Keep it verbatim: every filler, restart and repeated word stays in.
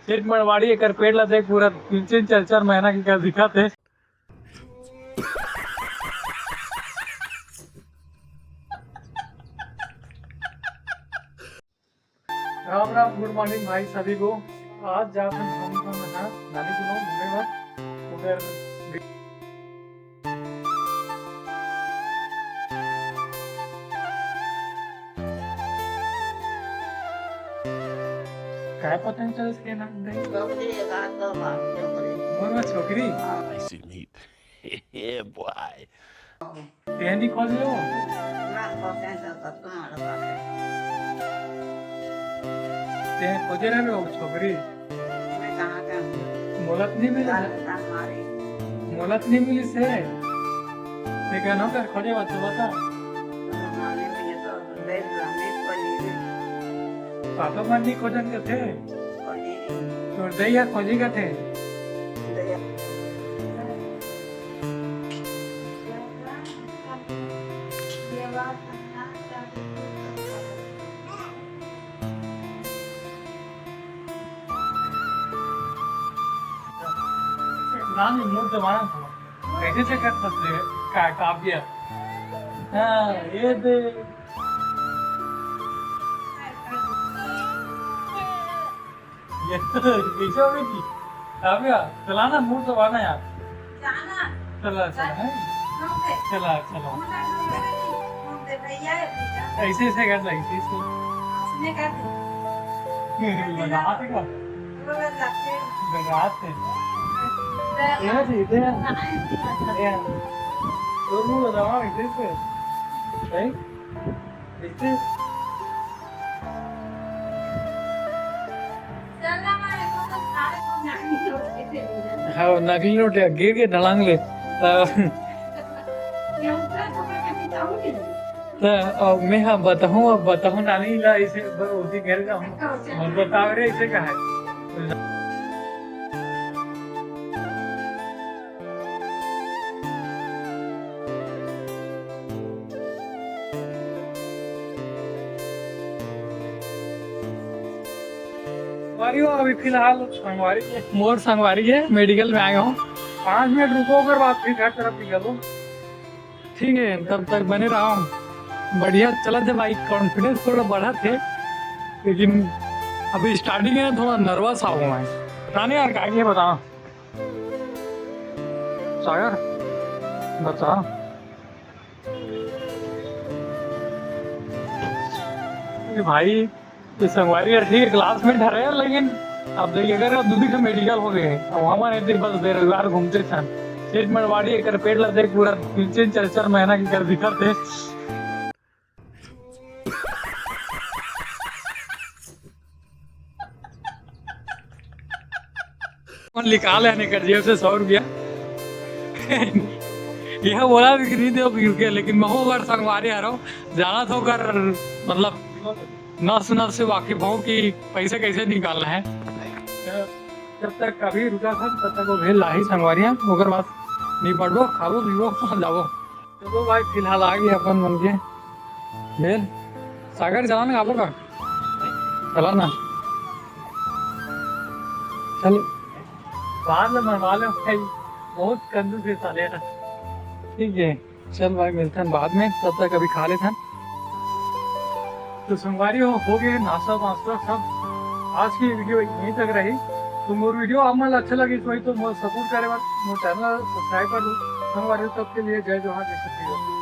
सेठ मरवाड़ी, एकर पेट ला देख, पूरा तीन तीन चार चार महीना के कर दिखत हे। राम राम, गुड मॉर्निंग भाई सभी को। आज जात हन हम मन ह नानी के गाँव घूमे बर। उधर काय पता नहीं चलत के ना, नहीं। छोकरी, एक हाथ तो बाप, छोकरी। मोर में छोकरी? हाँ। I see meat. Yeah, boy. तें नहीं खोज लो? ना, खोजे तो तुम्हारे पास है। तें खोजे रहे हो छोकरी? मैं कहाँ का हूँ? मोलत नहीं मिले। जान, जान मारी। मोलत नहीं मिली से। ते कहना कर खोजे बात तो बता। तो माने में ये तो देख लो, नहीं खोजी। पापा मन नहीं खोजन के थे। खोजी। तोर दैया खोजी के थे। दैया। राम, ये मोर जमाना था। कैसे से कर सकते हैं? का-, काव्य। हाँ, ये दे। ये तो कैसे हो गई थी? काव्य, चलाना, मोर जमाना यार। जाना। चला, चला, है? हम पे। चला, चला। हम पे, हम पे, हम पे भैया है भैया। ऐसे, ऐसे कर दे, ऐसे, ऐसे। इसने कर दे। लगा देगा। वो बस लगते हैं। लगा दे। दे। ये जी, दे। हाँ, ऐसे कर दे। ये। तो मुंह लगा, ऐसे, ऐसे। है? ऐसे। हाँ, नकली नोट है, गिर के ढलांग ले। त, त, अब मैं हाँ बताहूँ, अब बताहूँ नानी ला, इसे ब-, उसी घर का हूँ। और बताओ रे, इसे कहा है? संगवारी हो, अभी फिलहाल संगवारी के, मोर संगवारी के मेडिकल में आए हो। पाँच मिनट रुको, ओकर बाद फिर घर तरफ निकलो। ठीक है, तब तक बने रहो। बढ़िया चलत हे भाई, कॉन्फिडेंस थोड़ा बढ़त हे, लेकिन अभी स्टार्टिंग है, थोड़ा नर्वस आ हुआ है। पता नहीं यार, का ये बताओ। सागर, बता। ए भाई, ये संगवारी यार ठीक है, क्लासमेट हरे यार, लेकिन अब देखिए, अगर अब दूधी के मेडिकल हो गए, अब हमारे इतने बस बेरोजगार घूमते सन। सेठ मरवाड़ी एकर पेट ला देख, पूरा तीन तीन चार चार महीना के कर दिखत हे। कौन निकाल है एकर जेब से सौ रुपया? यह बोला भी कि नहीं दो रुपया, लेकिन महू अगर संगवारी हरो, जाना तो कर, मतलब, नस नस से वाकिफ हो कि पैसे कैसे निकालना है। जब तक कभी रुका था, तब तक वो भेल लाही संगवारिया, ओकर बाद निपटबो, खाबो, पीबो, जाबो। चलो भाई, फिलहाल आ गए अपन मन के भेल। सागर, चला ना, खाबो का? चला ना। चल। बाद में बनवा ले भाई, बहुत कंजूस है साले ना। ठीक है, चल भाई, मिलते हैं बाद में, तब तक अभी खा लेते हैं। तो संगवारी हो, हो गए नाश्ता वास्ता सब। आज की वीडियो यहीं तक रही। तो मोर वीडियो आप मन ला अच्छा लगी तो, तो मोर सपोर्ट करे बर मोर चैनल सब्सक्राइब कर दो। संगवारी हो, तब के लिए जय जोहार, जय छत्तीसगढ़।